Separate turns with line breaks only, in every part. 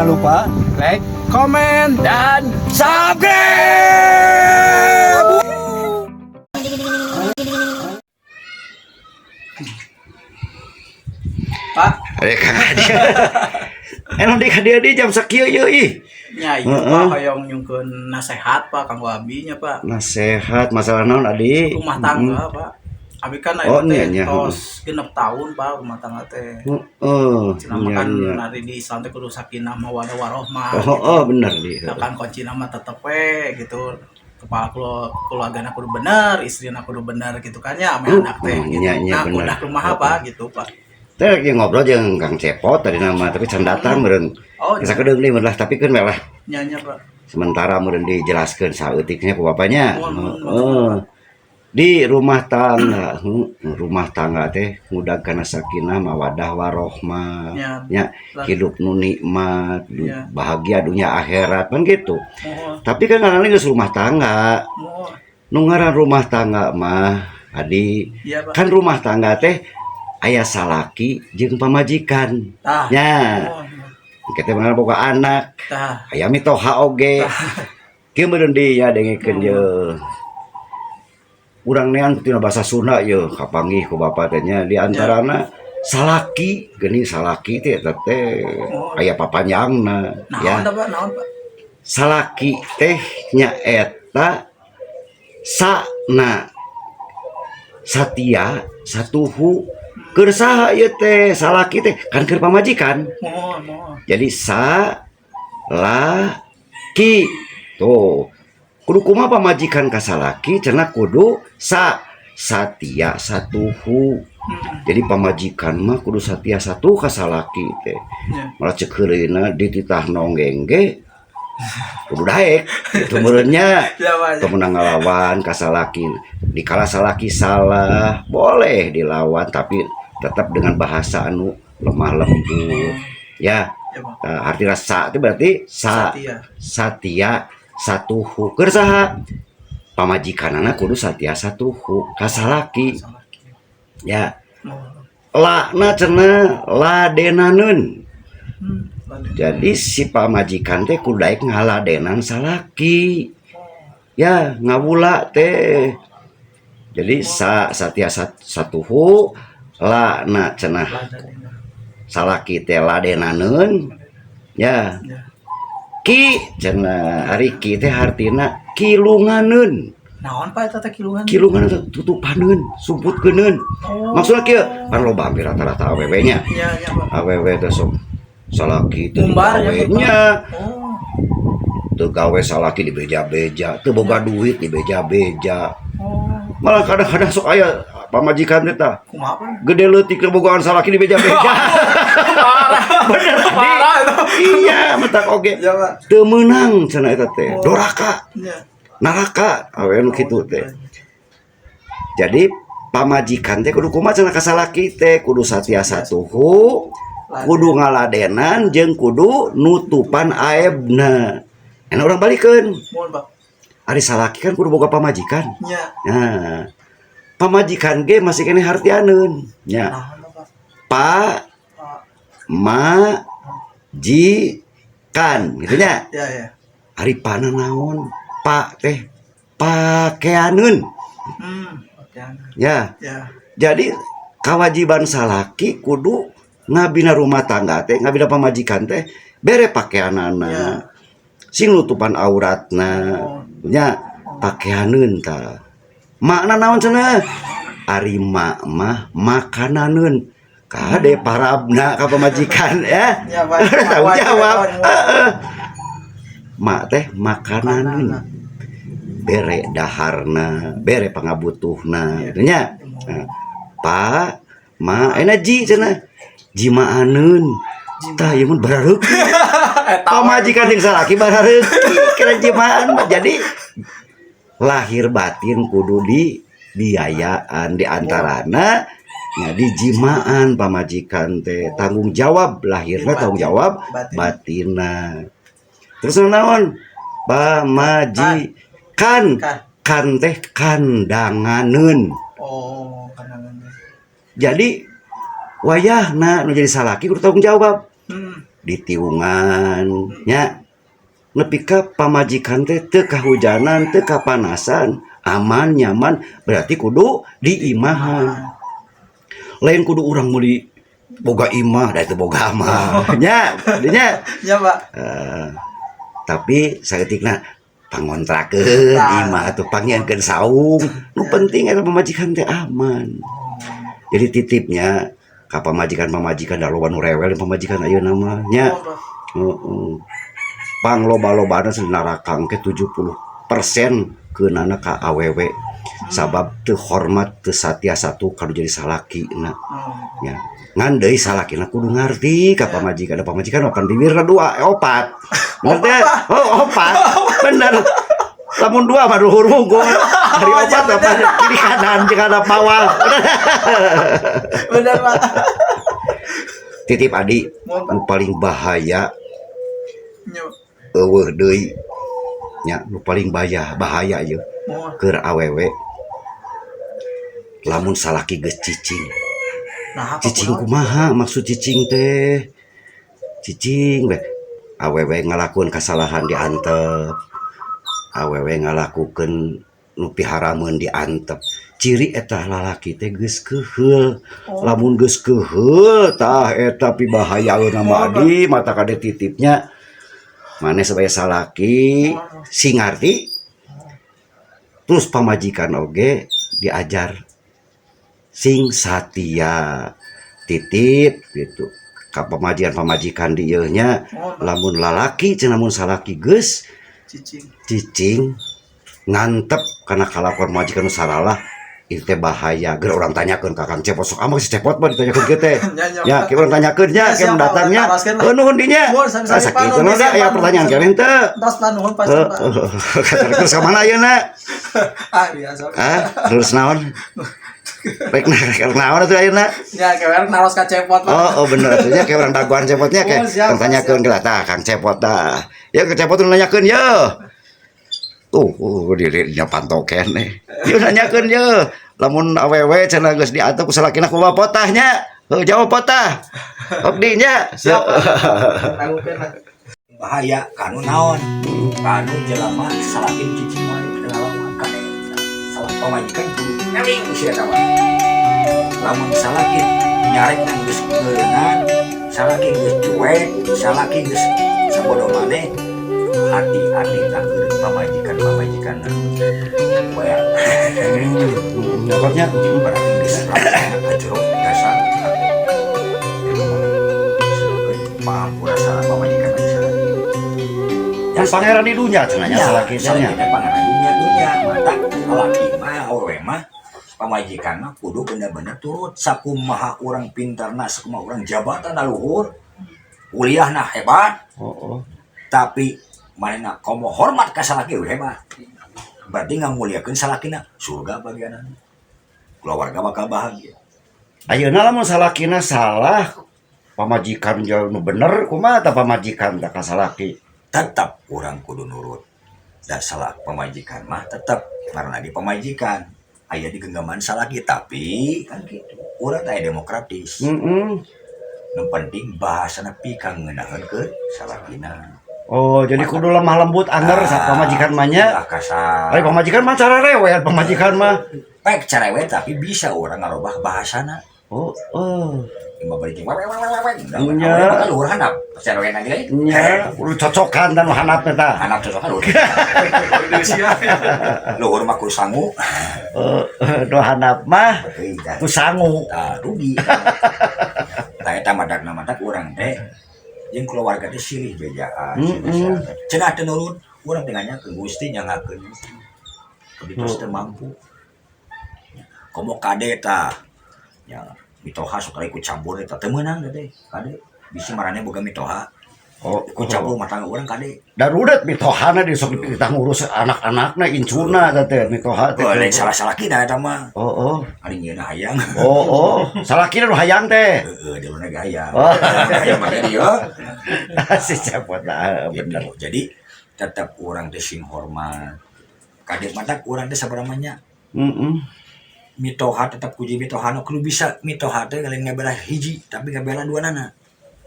Jangan lupa
like, komen, dan
subscribe.
Pak.
Ada Kang Adi. Emang di ka dieu di jam sakieu ieu ih.
Nya ieu, Pak, hoyong nyungkeun nasehat, Pak, kanggo abi nya, Pak.
Nasehat masalah naon, Adi?
Rumah tangga, Pak. Abi kan
Oh,
ayeuna teh
nya, nya.
tos 6 tahun, Pak, rumah tangga teh. Cenah mah kan ari di Islam teh kudu sakinah mawaddah warohmah
Oh,
gitu.
oh, bener di.
Nah, kan kuncina mah tetep we gitu, kepala keluargana kudu bener, istrina kudu bener gitu kan ya, ame anak teh gitu.
Nya,
Nah,
bener.
kudah kumaha, Pak, gitu, Pak?
Teh lagi ngobrol jeung Kang Cepot tadi nama, tapi can datang meureun.
Oh.
Geus sakedeung deui lah, tapi keun we lah.
Nya nya, Pak.
Sementara meureun dijelaskeun saeutiknya ku bapaknya.
Muhun, muhun.
Heeh. Di rumah tangga, rumah tangga teh ngudag kana sakinah mawadah warohmah.
Nya.
Nya, hidup nu nikmat, bahagia dunia akhirat kan gitu.
Muhun.
Tapi kan ngaranna geus rumah tangga.
Muhun.
Nu ngaran rumah tangga mah, Adi,
Iya, Pak.
Kan rumah tangga teh aya salaki jeung pamajikan.
Tah.
Nya,
Muhun.
kita mah boga anak, aya mitoha oge. Kieu meureun di ya dengekeun ye. Urang nean tina bahasa Sunda ye kapanggih ku bapa teh nya, di antarana salaki, geuning salaki teh eta teh aya papanjangna
Naon
ya.
tah, Pak? Naon, Pak?
Salaki teh nyaeta sana satia satuhu keur saha ieu teh salaki teh? Kan keur pamajikan.
Muhun, muhun.
Jadi sa la ki tuh kudu kumaha pamajikan ka salaki? Cenah kudu sa satia satuhu. Jadi pamajikan mah kudu satia satu ka salaki teh. Malah ceuk heureuyna dititah nonggeng ge kudu daek itu meureunnya.
Ya, Pak.
Teu meunang ngalawan ka salaki. Dikala salaki salah boleh dilawan, tapi tetap dengan bahasa anu lemah lembut ya.
Ya, Pak.
Nah, artinya sa itu berarti sa
Satia.
Satia satuhu keur saha? Pamajikanana kudu satia satuhu ka salaki.
Salaki.
Ya.
Muhun.
La cenah ladenaneun.
Laden.
Jadi si pamajikan teh kudu daek ngaladenan salaki ya, ngawula teh. Jadi sa satia satuhu, la na cenah
Laden.
Salaki teh ladenaneun ya. Ki cenah, ari ki teh hartina kilunganeun.
Naon, Pak, eta teh kilungan?
Kilungan teh tutupaneun, sumputkeunun.
Oh.
Maksudna kieu kan, loba hampir rata-rata awewe nya.
Iya, Pak.
Awewe teh sok salaki teu
Ngumbar ya,
digawe
Pak.
Nya.
Oh.
Teu gawe salaki dibeja-beja, teu boga duit dibeja-beja.
Oh.
Malah kadang-kadang sok aya pamajikan teh tah
Kumaha, Pak?
Gede leutik teu bogoan salaki dibeja-beja.
Parah.
Bener.
Parah itu.
Iya, matak oge
Ya, Pak.
teu meunang cenah eta teh.
Oh.
Doraka, neraka awewe nu kitu teh. Jadi pamajikan teh kudu kumaha cenah ka salaki teh? Kudu satia satuhu, kudu ngaladenan jeung kudu nutupan aibna. Enak urang balikeun.
Muhun, Pak.
Ari salaki kan kudu boga pamajikan. Nah, pamajikan ge masih keneh hartianeun nya.
Naon, Pak?
Pa
Pak.
ma ji kan gitu nya.
Ya.
Ari pana naon? Pa teh pakeaneun.
Oke.
Ya. Jadi kewajiban salaki kudu ngabina rumah tangga teh, ngabina pamajikan teh, bere pakeanana, sing nutupan auratna.
Oh.
Nya, pakeaneun ta. Makna naon cenah? Ari ma mah makananeun. Kade parabna ka pamajikan ya.
Ya, Pak.
Tanggung
Wajib,
jawab.
Pak.
Heeh. Mak teh makananeun. Bere daharna, bere pangabutuhna, gitu nya. Nah, pa ma energi cenah jimaaneun. Tah, ieu mah barareuki. Pamajikan jeung salaki barareuki kira jimaan mah. Jadi lahir batin kudu di biayaan, di antarana nya di jimaan pamajikan teh tanggung jawab lahirna, tanggung jawab
Batin.
Batina. Terus naon pamajikan?
Kan.
Kan teh kandanganeun.
Oh, kandangannya.
Jadi wayahna nu jadi salaki kudu tanggung jawab. Ditiungan nya nepi ka pamajikan teh teu kahujanan, teu kapanasan, aman, nyaman, berarti kudu diimahan. Lain kudu urang meuli boga imah, da itu boga mah nya, dinya.
Ya, Pak.
Eh, tapi saeutikna pangontrakeun
Tah.
imah atuh, pangnyieunkeun saung. Nu penting eta pamajikan teh aman. Jadi titipnya ka pamajikan-pamajikan, da loba nu rewel pamajikan ayeuna mah nya.
Oh, Pak.
Heeh. Pang loba-lobana neraka engke 70% keunana ka awewe, sabab teu hormat, teu satia satu kalau jadi salakina.
Oh.
Nya ngan deui salakina kudu ngarti ka pamajikan, da pamajikan makan bibirna dua, eh, opat, ngerti? Oh, opat bener. Lamun dua mah luhur unggul, hari
Oh,
opat
iya,
apa kiri kanan jeung ada pawang.
Bener, Pak.
Titip, Adi.
Mohon, Pak.
Nu paling bahaya
Nya,
euweuh deui nya, nu paling bahaya, bahaya ieu
Mohon.
keur awewe lamun salaki geus cicing.
Nah, apa?
Cicing
Kunaon?
Kumaha maksud cicing teh? Cicing we awewe ngalakuan kesalahan diantep, awewe ngalakukeun nu piharameun diantep, ciri eta lalaki teh geus keuheul.
Oh.
Lamun geus keuheul, tah eta pibahayaeun mah.
Oh,
Adi, mata kade titipnya maneh sebagai salaki
Oh.
sing ngarti, terus pamajikan oge diajar sing satia. Titip gitu ka pamajikan-pamajikan di ieu nya.
Oh, Pak.
Lamun lalaki cenah, lamun salaki geus
Cicing.
cicing, ngantep karena kalakuan majikan nu saralah, itu teh bahaya. Geura urang tanyakeun ka Kang Cepot. Sok amak si Cepot mah ditanyakeun kieu teh.
Nya, nya,
ya
Pak.
kieu urang tanyakeun nya
Ya,
kieu
siap, Pak.
mendatangnya.
Taroskeun lah.
Heuh, nuhun dinya.
Nuhun, sami-sami,
Ah,
Pak.
sakitu
Nuhun,
nu da
siap,
aya
Pak.
pertanyaan kalian teu?
Tos lah, nuhun, Pak.
Heuh,
Pak.
terus ka mana ayeuna?
Ah, biasa.
Ah, terus naon? Rek rek naon atuh ayeuna?
Ya, kayak naros ka Cepot, Pak.
Oh, bener atuh nya, kayak urang dagoan Cepotnya kayak
Oh, siap,
urang tanyakeun geula tah Kang Cepot tah. Ya ke Cepot nu nanyakeun ye. Tuh, di di pantau keneh. Yeuh, nanyakeun ye. Lamun awewe cenah geus diantep ku salakina, kumaha potah nya? Heuh, jawab potah. Abdi nya.
Siap, Pak. Lakukeun lah.
Bahaya kanu naon? Kanu jelema salaki cicing wae teu ngalawan kade. Salah pamajikan kudu eling sia eta mah. Lamun salaki nyarek nang geus keureungan, salaki geus cuek, salaki geus sabodo maneh, hati-hati tak keur pamajikan-pamajikan poe.
Pokoknya
Berarti geus ka jero dasar. Sedengkeun pangampura salah pamajikan salaki.
Yang pangeran di dunya cenah nya salaki teh nya.
Salaki teh pangeran dunya dunya mata salaki mah, awewe mah, pamajikan mah kudu bener-bener turut. Sakumaha urang pintarna, sakumaha urang jabatan luhur, kuliahna hebat,
Oh.
tapi manehna komo hormat ka salaki we hebat, berarti ngamuliakeun salakina, surga bagianana, keluarga bakal bahagia.
Ayeuna lamun salakina salah, pamajikan jauh nu bener, kumaha tah pamajikan tah ka salaki?
Tetap urang kudu nurut dan salah pamajikan mah tetap karena di pamajikan aya di genggaman salaki, tapi kan gitu urang teh demokratis. Nu penting bahasana pika ngeunaheun ke salakina.
Oh, jadi kudu lemah lembut anger sa pamajikan mah nya.
Ulah kasar.
Ari pamajikan mah cara rewel pamajikan mah.
Baik cerewet, tapi bisa urang ngarobah bahasana.
Oh.
Lima balik wewe wewe wewe.
Nya.
Bakal luhur handap cerewet lagi.
Nya, kudu cocokan dan handapna tah.
Handap cocokan luhur.
Indonesia.
Luhur mah kudu sangu.
Eh, do handap mah
Euy, tah.
ku sangu.
Tah rugi. Tah eta madagna matak urang teh jeung keluarga teh silih bejaan, silih nasihat. Cenah teu nurut, urang teh nanyakeun Gusti nyangakeun. Abdi tos teu mampu. Komo kade tah. Ya mitoha sok ikut campur eta teu meunang teh kade. Bisi marane boga mitoha.
Oh,
Ikut campur rumah tangga urang kade.
Darurat mitohana di sok kita ngurus anak-anakna, incuna teh teh mitoha teh.
Oh, lain salah-salah kita eta mah.
Oh.
Ari nyieuna hayang.
Oh. Salakina nu hayang teh.
Heeh, dia ge hayang.
Oh.
Hayang mah dia.
Si Cepot lah, bener.
Gitu. Jadi tetap urang teh sing hormat. Kade matak urang teh sabaramanya mitoha tetap kuji mitoha nu kudu bisa mitoha teh lain ngabela hiji tapi ngabela dua nana.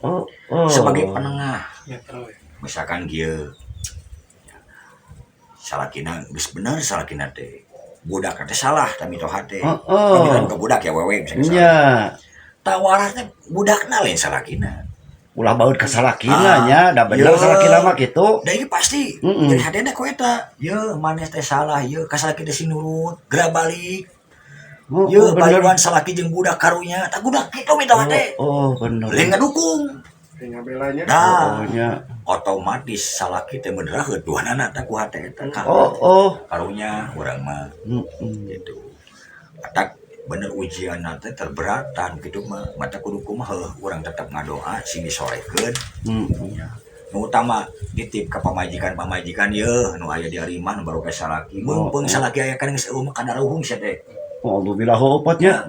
Oh.
Sebagai penengah.
Netral ya.
Misalkan kieu, salakina geus bener, salakina teh budak teh salah, tapi mitoha teh Panggilan ke budak ya, wewe misalnya salah. Tawarah teh budakna, lain salakina.
Ulah baut ka salakina
Ah.
nya, da bener salakina mah kitu.
Da ini pasti jadi hadena ku eta, ye maneh teh salah, ye ka salaki teh sing nurut, geura balik.
Oh,
Ye
bener.
bayuan salaki jeung budak karunya, tak budak kitu mitoha teh.
Oh, bener.
Lain ngadukung.
Ngabelanya.
Dah.
Oh, nya.
Otomatis salaki teh benerah duanana teh ku hate eta.
Oh.
Karunya urang mah gitu. Atak bener ujian teh terberatan gitu mah, mata kudu kumaha, heuh urang tetep ngadoa sing disorekeun. Nu utama ditip ka pamajikan-pamajikan ye nu aya di arimah nu baru ka salaki. Mumpung salaki aya kan geus eueuh mah kadaruhung sia teh.
Alhamdulillah opatnya.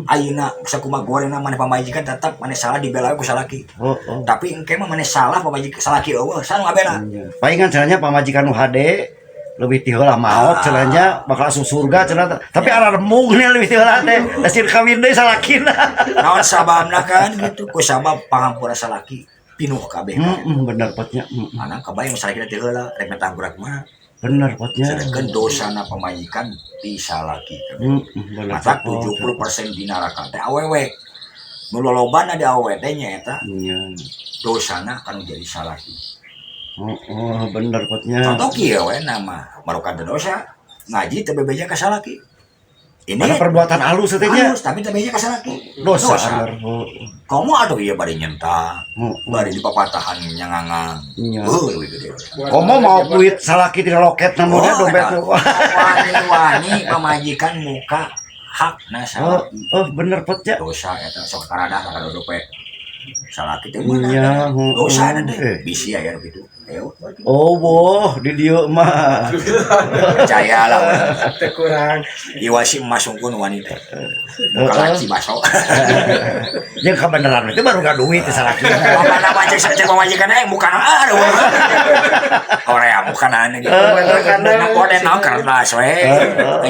Ayeuna sakumaha gorengna maneh pamajikan, tetep maneh salah dibela ku salaki.
Oh.
Tapi engke mah maneh salah, pamajikan salaki eueuh, saha nu ngabela?
Nya. Palingan cenah pamajikan nu hade leuwih ti heula maot cenah nya bakal asup surga cenah. Tapi ara remung nya leuwih ti heula teh. Da sieun kawin deui salakina.
Naon sababna kan gitu? Ku sabab pangampura salaki pinuh kabeh.
Bener potnya.
Anak kebayang salaki teh heula rek metang mah.
Bener potnya.
Sedangkan dosana pamajikan di salaki.
Bener.
Mata
pot.
70% di neraka teh awewe. Nu lolobana di awewe teh nyaeta dosana kan jadi salaki.
Oh, bener potnya.
Contoh kieu we nama marukan teh dosa, ngaji teh bebeja ka salaki. Ini
Ada perbuatan halus teh nya.
Halus, tapi teh bebeja ka salaki.
Dosa.
Dosa.
Bener. Oh,
Komo atuh ieu bari nyentak, bari dipapatahan nyangangang.
Nya.
Heuh, leuwih gede.
Komo mau duit salaki di loket namanya
Oh,
dompet.
eta. Wani-wani pamajikan muka hakna salaki.
Oh, bener potnya.
Dosa eta sok karadah kada dope. Salaki teh meunang.
Nya,
Dosa eta teh.
Eh.
Bisi aya nu kitu. Ayo,
Oh, boh, di dieu mah.
percayalah.
Teu kurang.
Iwasi emas sungkun wanita. Muka laci baso.
Jeung kebenaran itu baru gak duit salaki.
Mana baca cek pamajikan eh muka ah ada. Korea muka ane gitu. Nah, kode naon kertas we.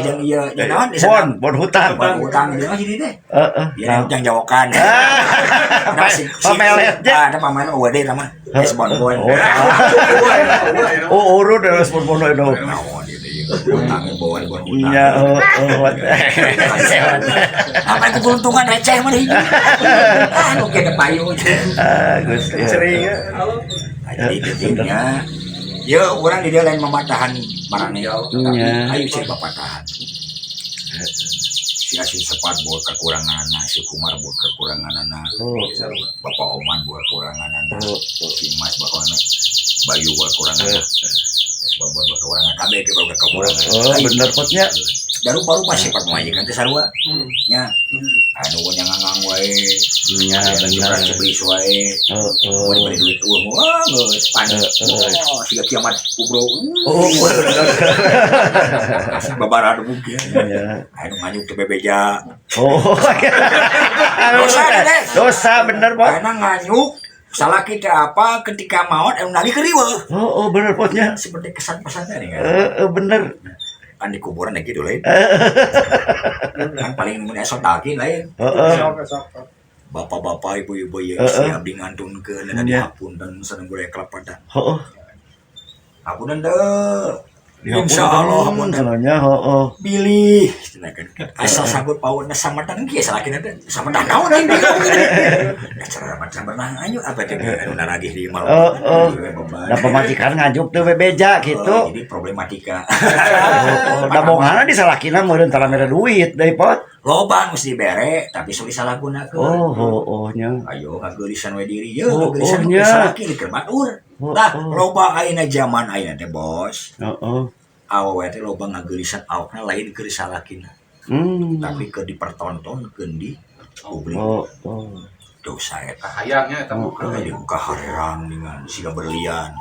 Jeung ieu jeung naon di
Bon, bon hutang.
Bon utang jeung jadi teh.
Heeh.
Ya yang jawakan. Nah,
Pameletnya.
Ah, ada pamelet UD sama. Es bon bon.
Oh, oh, urut dari bon bon itu.
Naon itu ieu utang bon bon utang.
Iya, oh.
Apa itu keuntungan receh mah hiji. Ah, nu kieu payu.
Ah, Gus.
Sering ya.
Nah, jadi intinya ya orang di dia lain mematahan marane, tapi ayo sih papatahan si Asin sepat buat kekurangan anak, si Kumar buat kekurangan anak, Bapak Oman buat kekurangan anak, si Mas buat anak, Bayu buat kekurangan anak, Bapak buat kekurangan, kabeh ge buat kekurangan.
Oh, bener potnya.
Daru baru pas sifat pamajikan teh sarua nya anu nyangangang wae.
Iya, bener.
Cebris wae.
Oh.
Mau diberi duit uang, wah geus panik. Oh, siga kiamat kubro.
Oh, bener.
Babara mungkin.
Iya.
Anu nganyuk teh bebeja.
Oh.
Dosa teh.
Dosa bener, Pot.
Karena nganyuk salah kita apa ketika maut anu nagih riweuh.
Oh, bener potnya.
Seperti kesan pesannya nih kan.
Eh, bener.
Kan di kuburan gitu lain. Kan paling mun esok talkin lain.
Heeh.
Sok sok.
Bapak-bapak, ibu-ibu ya
Heeh.
siap di ngantunkeun dan dihapunten seneng budaya kelepadan.
Heeh.
Hapunten teu. Insya Allah hapunten.
Sebenarnya, heeh.
Bilih cenah kan asal sangkut pautna samatan kieu salakina teh samatan naon aing bingung. Cara macam pernah anyu apa teh anu naragih di malam.
Oh. Da pamajikan ngajuk teu bebeja gitu.
Oh, jadi problematika.
Oh, da bonghana di salakina meureun tara mere duit deui pot.
Loba geus dibere tapi sok disalahgunakeun.
Oh, nya.
Ayo ngageulisan we diri ye,
Oh,
ngageulisan
oh, nya.
salaki di keur batur.
Oh,
Tah,
oh.
loba ayeuna zaman ayeuna teh bos.
Heeh.
Awewe teh loba ngageulisan awakna lain keur salakina, tapi keur dipertontonkeun di publik.
Oh.
Dosa eta.
Hayangnya eta mah.
Jadi buka hareran dengan siga berlian.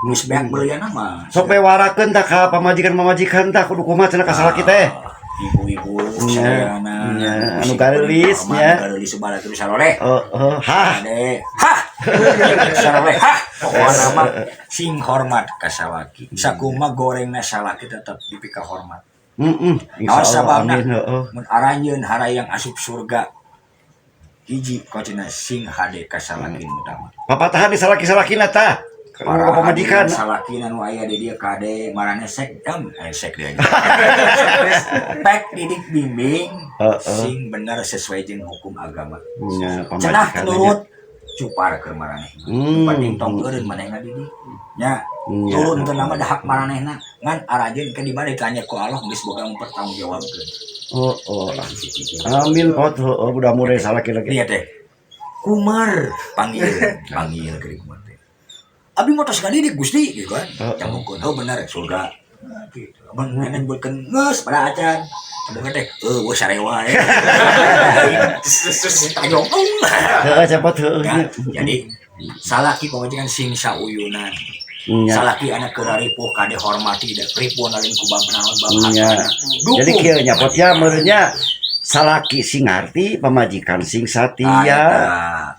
Geus beak berlian mah.
Sok we warakeun tah ka pamajikan-pamajikan tah kudu kumaha cenah ka salaki teh.
Ibu-ibu
Nya,
sadayana.
nya, anu garelis nya.
Garelis sabaraha terus saroleh.
Oh, hah.
Ade, hah. Saroleh, hah. Pokokna mah sing hormat ka salaki. Sakumaha gorengna salaki tetep dipika hormat.
Heeh.
Naon
Insyaallah
sababna?
amin, heeh.
Mun aranjeun harayang asup surga. Hiji kocina sing hade ka salaki nu utama.
Papatahan di salaki-salakina tah. Para pamajikan.
Salaki nu aya di dieu kade marane sekdam eh sekdam. Pek didik bimbing sing bener sesuai jeung hukum agama.
Nya
Cenah
pamajikan.
Nurut cupar ke maraneh. Penting tong eureun manehna didik. Nya turun teu nama dah hak maranehna ngan arajeun ke di mana ditanya ku Allah geus boga mempertanggungjawabkeun.
Oh. Amin pot, oh, mudah-mudahan salaki lagi.
Iya teh. Kumar panggil, panggil ke Kumar teh. Abdi mah tos ngadidik Gusti gitu kan. Cambukeun, oh bener surga. Nah, gitu. Abang nenek buatkeun geus pada acan. Cambukeun teh, eueuh sarewa ya. Tajong.
Heeh, cepot heueuh.
Ya, jadi salaki pamajikan sing sauyunan. Salaki anak keur ripuh kade hormati da ripuh lain ku bab naon bab hartana.
Jadi
Dukung.
Kieu nya pot ya meureun nya salaki sing ngarti, pamajikan sing satia.
Ah, eta.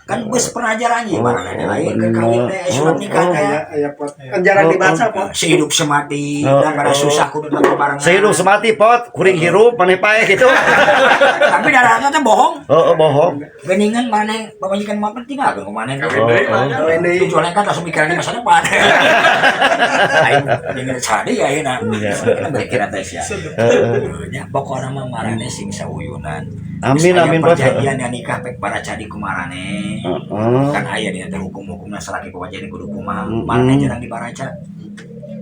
Kan geus pelajaran ieu barang lain ke kawin teh surat nikah teh.
Aya aya pot. Kan jarang dibaca pot.
Sehidup semati dan pada susah kudu tetap barengan.
Sehidup semati pot, kuring hirup maneh paeh gitu.
Tapi darahnya teh bohong.
Oh, bohong.
Geningan maneh pamajikan mah penting ah ke maneh.
Oh.
Kawin deui.
Tujuannya kan langsung mikiran masa depan. Aing dengan sade ya ayeuna. Kita berkira teh sia.
Heeh.
Nya pokona mah marane sing sauyunan.
Amin,
Geus aya
amin, Bos.
Perjanjian yang nikah pek para cadi ku marane. Kan aya dina teh hukum-hukumna salaki pamajikan kudu kumaha. Marane jarang dibaraca.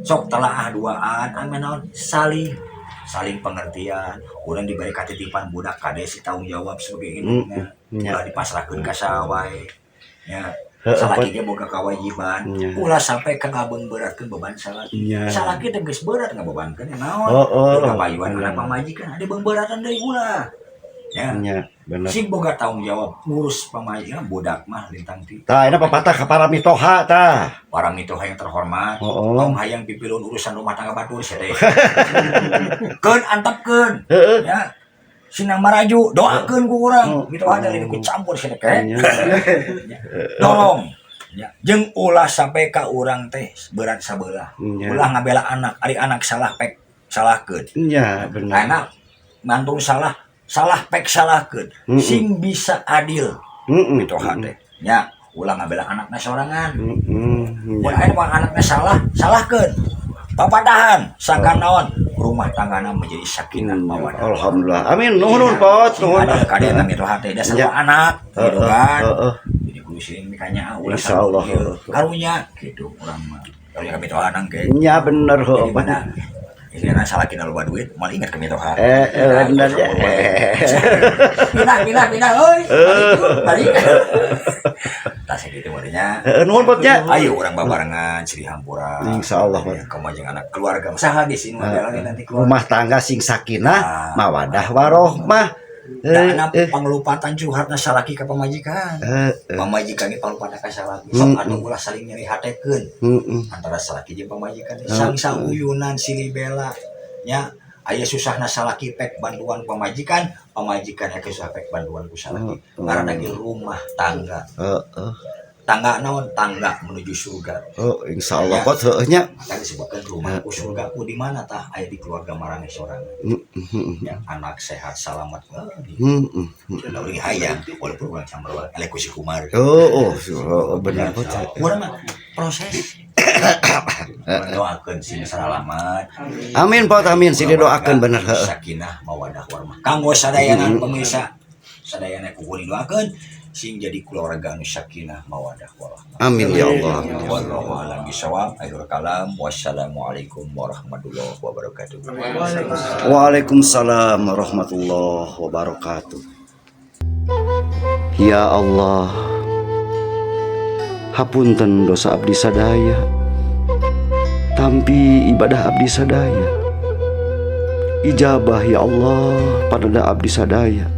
Sok telaah duaan ame naon saling saling pengertian. Urang diberi katitipan budak kade si tanggung jawab sebagai indukna. Ulah dipasrahkeun ka saha wae. Ya. Salaki ge boga kewajiban. Ulah sampai ka ngabeungberatkeun beban salaki. Salaki teh geus berat ngabebankeun naon.
Oh.
Kabayuan anak pamajikan ada beungbeuratan deui ulah. Ya.
Nya, bener.
Sing boga tanggung jawab ngurus pamajikan budak mah lintang ti.
Tah, ini pepatah ka para mitoha tah.
Para mitoha yang terhormat, tong hayang pipilun urusan rumah tangga batur sia teh. Keun antepkeun. Ya. Sinang maraju doakeun ku urang. Mitoha teh lain ku campur sia teh. Tolong. Ya. Jeung ulah sampai ka urang teh berat sabelah. Ulah ngabela anak, ari anak salah pek salahkeun.
Nya, bener.
Anak mantung salah, salah pek salahkeun. Sing bisa adil mitoha teh. Ya, ulah ngabela anakna sorangan. Mun aya mah anakna salah, salahkeun. Papadahan sangkan naon rumah tanggana menjadi sakinah mawaddah.
Alhamdulillah. Amin. Nuhun nuhun pot, nuhun.
Ada kade mitoha teh dasar anak gitu kan. Jadi kudu sering mikanya ulah
Insyaallah.
ieu. Karunya gitu urang mah. Karunya kami mitoha nangke.
Nya bener heuh.
Jadi mana? Ini salah kita loba duit, malah ingat ke mitoha.
Eh, bener ya.
Pindah, pindah, pindah, euy. Balik, balik. Tas gitu modelnya.
Heeh, nuhun pot nya.
Ayo urang babarengan Sri Hampura.
Insyaallah, Pot.
Ya, kamu jeung anak keluarga. Usaha di sini modelnya nanti keluarga.
Rumah tangga sing sakinah, mawadah warohmah.
Da anak panglupatan curhatna salaki ka pamajikan. Pamajikan ge panglupatan ka salaki. Sok atuh ulah saling nyeri hatekeun antara salaki jeung pamajikan. Sang sauyunan silih bela. Nya aya susahna salaki pek bantuan pamajikan, pamajikan aya susah pek bantuan ku salaki. Ngaranna ge rumah tangga. Tangga naon? Tangga menuju surga.
Oh, insyaallah pot heueuh nya.
Kan disebutkan rumahku surgaku di mana tah? Aya di keluarga maraneh sorangan. Ya, anak sehat selamat. Oh, di da urang hayang walaupun urang camber wae eleh ku si Kumar.
Oh, bener pot.
Urang mah proses. Doakeun sing salamat.
Amin pot, amin sing didoakeun bener heueuh.
Sakinah mawadah warahmah. Kanggo sadayana pemirsa, sadayana ku kuring doakeun sing jadi keluarga anu sakinah mawadah warahmah.
Amin ya Allah. Amin ya Allah.
Wallahu a'lam bishawab. Akhirul kalam. Wassalamualaikum warahmatullahi wabarakatuh.
Waalaikumsalam warahmatullahi wabarakatuh. Ya Allah, hapunten dosa abdi sadaya. Tampi ibadah abdi sadaya. Ijabah ya Allah pada abdi sadaya.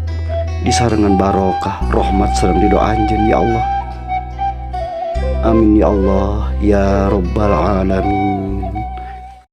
Disarengan barokah, rahmat sareng ridho anjeun ya Allah. Amin ya Allah ya rabbal alamin.